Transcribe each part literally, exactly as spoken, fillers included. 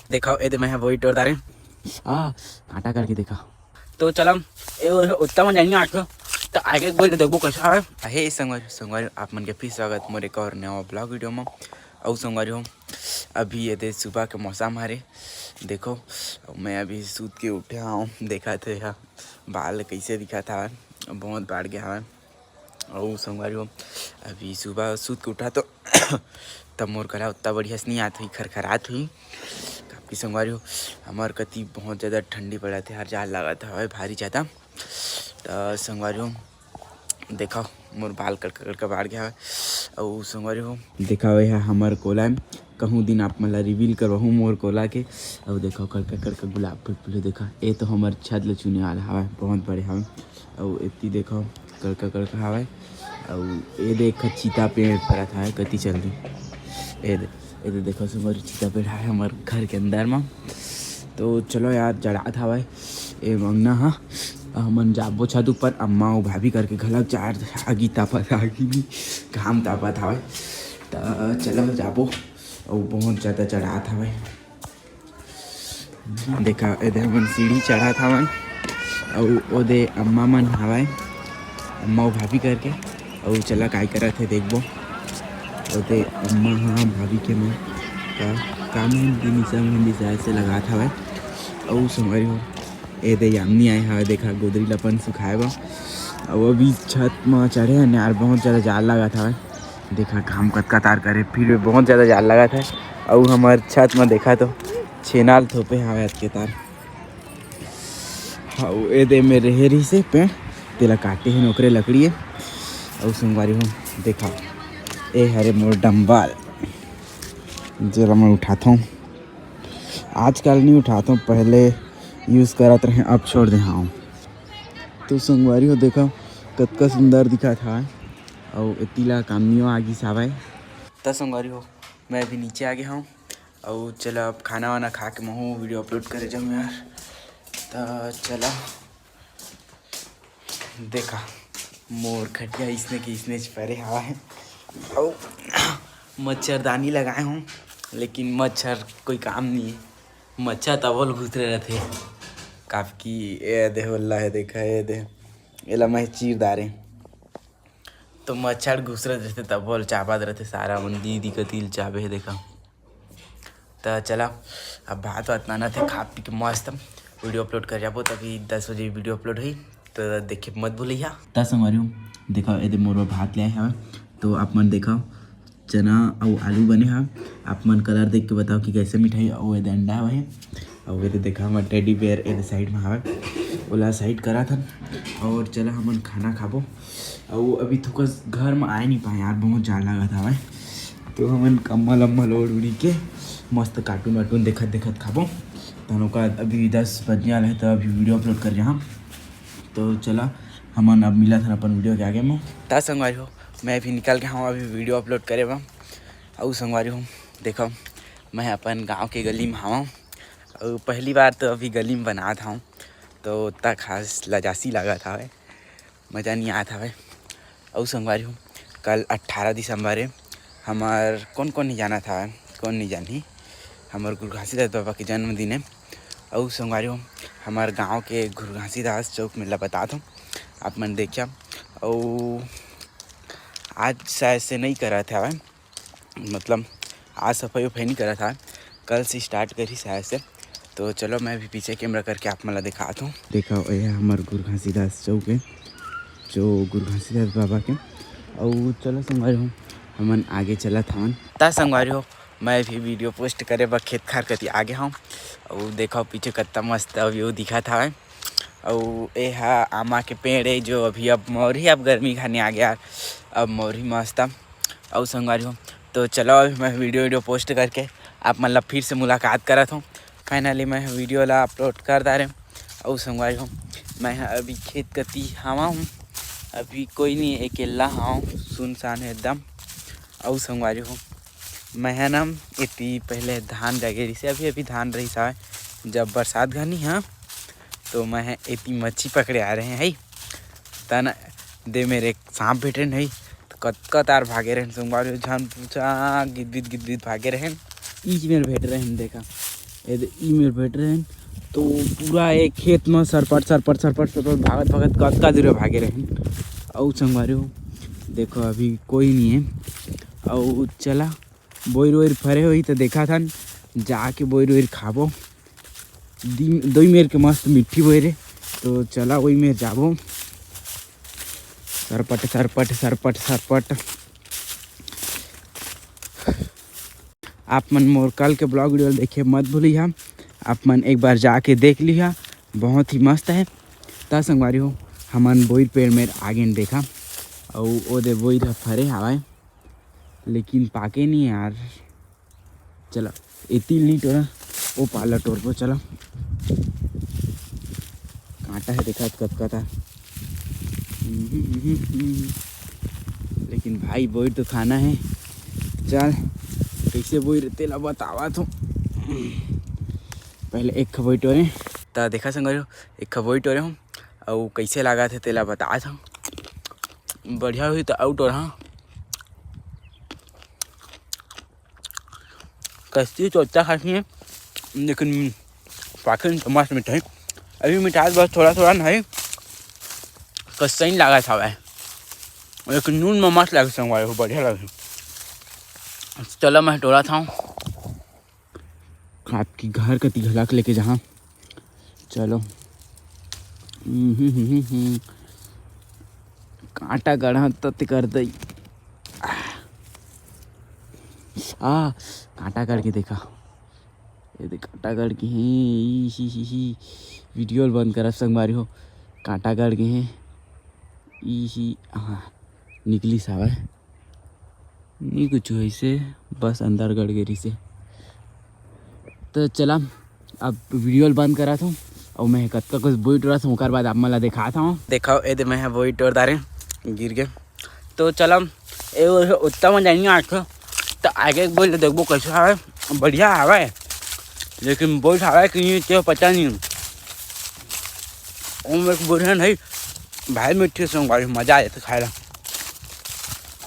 देखा, ए दे मैं ह वही टोर डारे। आ, कांटा करके देखा। तो चला, ए ओर उत्तम जाएंगे आज तो, तो आगे बोल के देखबो कैसा है। हे संगवारी, संगवारी, आप मन के फिर स्वागत मोर एक और नवा vlog video में। अउ संगवारी हो, अभी ये दे सुबह के मौसम हरे, देखो, मैं अभी सूत के उठे हूँ, देखा थे हा, बाल कैसे दिखा था, बहुत बाढ़ गया है। अउ संगवारी हो, अभी सुबह सूत के उठा तो तब मोर गला उतना बढ़िया से नहीं आत हुई, खरखरात हुई, काफी संगवारी हो। हमार कति बहुत ज़्यादा ठंडी पड़त हे, हर जाड़ लागत हवय भारी ज़्यादा। त संगवारी हो, देखा मोर बाल कड़का कड़का बाढ़ गया हवय। अउ संगवारी हो, देखा ये हा हमर कोला ए, कहूँ दिन आप मन ला reveal करवाहूँ मोर कोला के। अउ देखा कड़का कड़का गुलाब फूल फूले, देखा ये तो हमर छत ल चुने वाला हवय, बहुत बड़े हवय। अउ एती देखो कड़का कड़का हवय। अउ ए दे एक ठो चीता पेड़ फरत हवय, कति चल रही। ए दे, ए दे देखो संगवारी, चीता पेड़ हवय हमर घर के अंदर म। तो चलो यार, जड़ात हवय ए अंगना ह। हमन जाबो छत ऊपर, अम्मा अउ भाभी करके घलक चार आगी तापत, आगी भी घाम तापत हवय। त चलो जाबो, अउ बहुत ज़्यादा जड़ात हवय। देखा, एदे हमन सीढ़ी चढ़त हवन, अउ ओदे अम्मा मन हवय, अम्मा अउ भाभी करके। अउ चला काय करत हे देखबो। ओदे अम्मा ह भाभी के मन का काम हिंदी निशा हिंदी शायद से लगात हवय। अउ संगवारी हो, एदे यामिनी आए हवय, देखा गोदरी ल अपन सुखाए बर। अउ अभी छत म चढ़े हन यार, बहुत ज़्यादा जाड़ लागत हवय। देखा घाम कतका तार करे, फिर भी बहुत ज़्यादा जाड़ लागत हे। अउ हमर छत म देखा तो छेना ल थोपे हवय अतके तार। अउ ए दे में रहे रहिसे पेड़, तेला काटे हे ओकरे लकड़ी ए। अउ संगवारी हो, देखा ए हरे मोर डंबल, जेला मैं उठाथों। आजकल नहीं उठाथों, पहले use करत रहे, अब छोड़ दे हवं। तो संगवारी हो, देखा कतका सुंदर दिखत हवय। अउ एती ला कामिनियो आ गिस हवय। त संगवारी हो, मैं अभी नीचे आ गे हवं। अउ चला, अब खाना वाना खा के महू video upload करे जाऊँ यार। त चला, देखा मोर खटिया इसने के इसने च परे हवय। अउ मच्छरदानी लगाए हूँ, लेकिन मच्छर कोई काम नहीं है, मच्छर तभो ल घुसरे रहते। काफी ए दे होला है, देखा ए दे, एला मैं चीर डारे। तो मच्छर घुसरत रहिथे, तभो ल चाबत रहिथे सारा मन। दीदी कति ल चाबे हे, देखा। त चला, अब भात वात लानत हे, खा पी के मस्त video upload कर जाबो, तभी दस बजे video upload होही, तो देखे मत भूलिहा। त संगवारी हो, देखा, एदे मोर बर भात ले आए हवय, तो आप मन देखा, चना अउ आलू बने हवय। आप मन colour देख के बताओ कि कैसे मिठाई, अउ एदे अंडा हवय। अउ एदे देखा, हमर teddy bear एदे side म हवय, ओला side करत हन। अउ चला, हमन खाना खाबो। अउ अभी थोकस घर म आए नहीं पाए यार, बहुत जाड़ लागत हवय। तो हमन कम्बल अम्बल ओढ़ उढ़ी के मस्त cartoon वार्टून देखत देखत खाबो। तहन ओकर अभी दस बजने वाला है, तो अभी video upload कर जहाँ। तो चला, हमन अब मिलत हन अपन video के आगे म। त संगवारी हो, मैं अभी निकल गया हूँ अभी video upload करे बर। अउ संगवारी हो, देखो, मैं अपन गाँव के गली म हवं। अउ पहली बार तो अभी गली म बनात हवं, तो ओतना खास लजासी लागत हवय, मजा नहीं आत हवय। अउ संगवारी हो, कल अट्ठारह दिसंबर हे। हमर कौन कौन नहीं जानत हवय, कौन नहीं जानही, हमर गुरु घासीदास बाबा के जन्मदिन हे। अउ संगवारी हो, हमर गाँव के गुरु घासीदास चौक मेला बतात हूँ, आप मन देखिया। अउ आज शायद से नहीं करत हवय, मतलब आज सफाई उफाई नहीं करत हवय, कल से start करही शायद से। तो चलो, मैं भी पीछे camera करके आप मन ला दिखात हूँ। देखो, ये हमर गुरु घासीदास चौक है, जो गुरु घासीदास बाबा के। अउ चलो संगवारी हो, हमन आगे चलत हवन। त संगवारी हो, मैं भी video post करे बर खेत खार कति आगे हूँ। अउ देखो पीछे कत्ता मस्त view दिखत हवय। अउ ए हा आमा के पेड़ है, जो अभी अब मौरी, अब गर्मी घनी आ गया, अब मौरी मस्त। अउ संगवारी हो, तो चलो अभी मैं video video post करके आप मन ला फिर से मुलाकात करत हूँ। Finally मैं video ला upload कर डारे। अउ संगवारी हो, मैं ह अभी खेत कती हवा हूँ, अभी कोई नहीं, अकेला हूँ, सुनसान है एकदम। अउ संगवारी हो, मैं ह ना एती पहले धान जगे रहिसे, अभी अभी धान रहिस हवय, जब बरसात घनी ह तो मैं ह एती मच्छी पकड़े आ रहे हैं। तन दे मेरे सांप भेटे नहीं, तो कतका तार भागे रहेन संगवारी हो, झन पूछा, गिदबिद गिदबिद भागे रहेन। ईच मेर भेट रहेन, देखा, ए दे, ई मेर बैठ रहेन, तो पूरा एक खेत में सरपट, सरपट, सरपट, सरपट भागत, भागत कतका दूर भागे रहेन। अउ संगवारी हो, देखो, अभी कोई नहीं है। अउ चला, बोइर वोइर फरे होही, तो देखा थन, जाके बोइर वोइर खाबो। दी-, दोई मेर के मस्त मिट्ठी बोइर हे, तो चला, वही मेर जाबो। सरपट, सरपट, सरपट, सरपट। आप मन मोर कल के vlog video देखे मत भूलिहा, आप मन एक बार जाके देख लिहा, बहुत ही मस्त है। त संगवारी हो, हमन बोइर पेड़ मेर आगेन देखा, अउ ओदे बोइर ह फरे हवय, लेकिन पाके नहीं यार। चला, एती नहीं टोरा, ओ पाला टोरबो, चला। कांटा है, देखा कतका था। लेकिन भाई, बोइर तो खाना है। चल, कैसे बोइर तेला बतावा तो। पहले एक खबोई टोरे, त देखा संगवारी हो, एक खबोई टोरे हूँ, अउ कैसे लागा थे तेला बता था। बढ़िया हुई तो आउट और हाँ, कस्ती तो अच्छा खासी है, लेकिन पाखिन तो मस्त मिठाई। अभी मिठास बस थोड़ा थोड़ा नहीं, कस्ता ही लागत हवय, लेकिन नून में मस्त लगे संगवारी हो, बढ़िया लगे। चलो, मैं टोरा था आपकी घर कती घलक लेके जहाँ। चलो। हम्म, हम्म, हम्म, हम्म। कांटा गढ़ा तत कर दई। आ, कांटा गढ़ के देखा। ये देख, कांटा गढ़ के हे। ई ही ही ही। वीडियो ल बंद करा संगवारी हो। कांटा गढ़ के हे। ई ही, हाँ, निकली सावय। नहीं कुछ ऐसे, बस अंदर गड़ गे रिसे। तो चला, अब वीडियो ल बंद करा था, और मैं कतका कुछ बोई टोरा था, ओकर बाद आप मन ला देखा था। देखा, ए दे मैं बोई टोर दारे गिर गए। तो चला, ए उत्तम जाएंगे आज तो, तो आगे एक बोई ल देखबो कैसे हवे, बढ़िया हवे, लेकिन बोई हवे कि नहीं, ते पता नहीं। ओम एक बोई है नहीं, भाई, मिट्ठी संगवारी, मजा आ जाता खाए ला।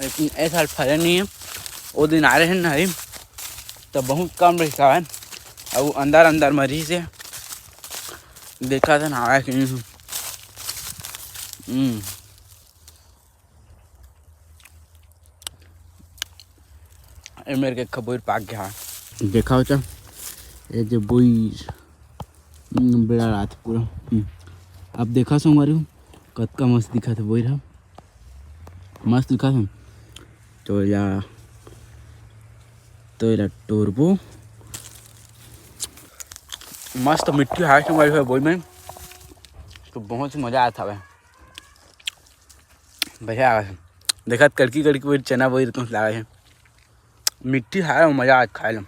लेकिन ए साल फरे नहीं है, वो दिन आ रहे हैं नहीं, तो बहुत कम रहता है, अब अंदर अंदर मरी से देखा था ना, आया कि नहीं। हम्म। ए मेर के खबोर पाक गया। देखा हो चा, ये जो बोई, हम्म, बेड़ा रात पूरा। हम्म। अब देखा संगवारी हो, कतका मस्त दिखा था बोई रहा, मस्त दिखा था। तो या, तो एला टोरबो। मस्त मिट्ठी हाय संगवारी हो बोई में, तो बहुत ही मजा आता है। बढ़िया आवे। देखत कड़की कड़की बोइर चना बोइर तुम लागे हे। मिट्ठी हाय, मजा आज खाए ला।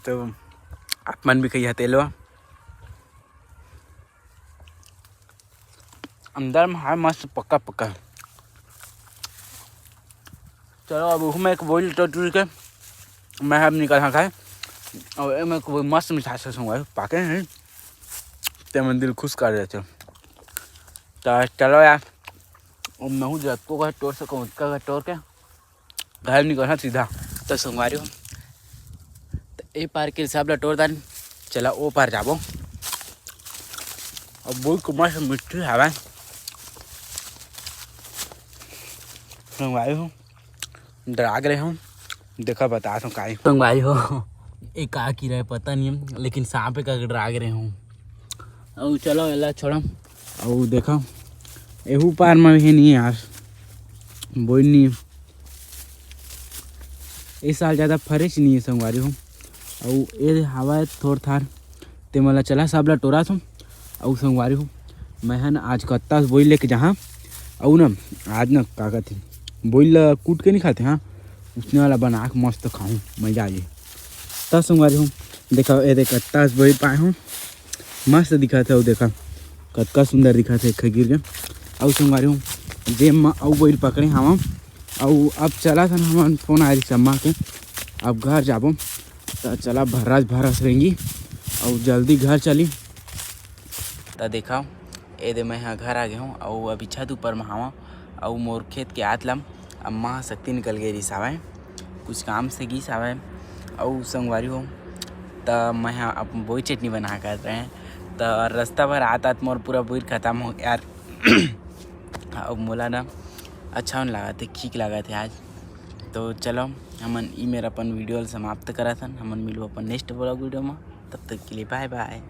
तो आप मन भी कहिया तेलवा। अंदर में हाय मस्त पक्का पक्का। चलो, अब ओहू में एक बोइल टोटरी के मैं अब निकल हाँ खाए। और ए में कोई मस्त मिठास के संग पाके हैं, ते मन दिल खुश कर देते। तो चलो यार, अब मैं हूँ जतको का टोर सकूँ, उतका का टोर के घर निकलना सीधा। तो संगवारी हो, तो ए पार के सब ला टोर दान, चला ओ पार जाबो। अब बहुत कुमार से मिट्ठी हवा संगवारी हो, डरा गए हम। देखा, बता दो काई संगवारी हो, ए का कीरा है पता नहीं है, लेकिन सांप का डरा गए हूँ। और चलो, एला छोड़म। और देखा, एहू पार में भी नहीं है यार, बोई नहीं है। इस साल ज़्यादा फरेच नहीं है संगवारी हो। अउ ए हवा थोर थार, ते मला चला सब ला टोरा थो। अउ संगवारी हो, मैं हन आज कत्ता से बोई लेके जहाँ, अउ ना आज ना का कहते, बोई ला कूट के नहीं खाते, हाँ, उसने वाला बना के मस्त खाऊँ, मजा आ जाए। तब संगवारी हो, देखा, ए देख, कत्ता से बोई पाए हूँ, मस्त दिखत हे। अउ देखा, कतका सुंदर दिखत हे, एक गिर के। अउ संगवारी हो, जेब म अउ बोइर पकड़े हवं। अउ अब चला थन, हमन फोन आए रिहिस अम्मा के, अब घर जाबो। त चला, भर्रास भर्रास रेंगी, अउ जल्दी घर चली। त देखा, ए दे मैं ह घर आ गे हूँ, अउ अभी छत ऊपर म हवं, अउ मोर खेत के आत ल अम्मा ह शक्ति निकल गे रिहिस हवय, कुछ काम से गिस हवय। अउ संगवारी हो, त मैं ह अपन बोई चटनी बना करत रहें, त रस्ता भर आत आत मोर पूरा बोई खतम हो यार। अब मोला ना अच्छा नहीं लागत है, ठीक लागत है आज। तो चलो, हमन ई मेर अपन वीडियो ल समाप्त करत हन। हमन मिलबो अपन नेक्स्ट ब्लॉग वीडियो में, तब तक के लिए बाय बाय।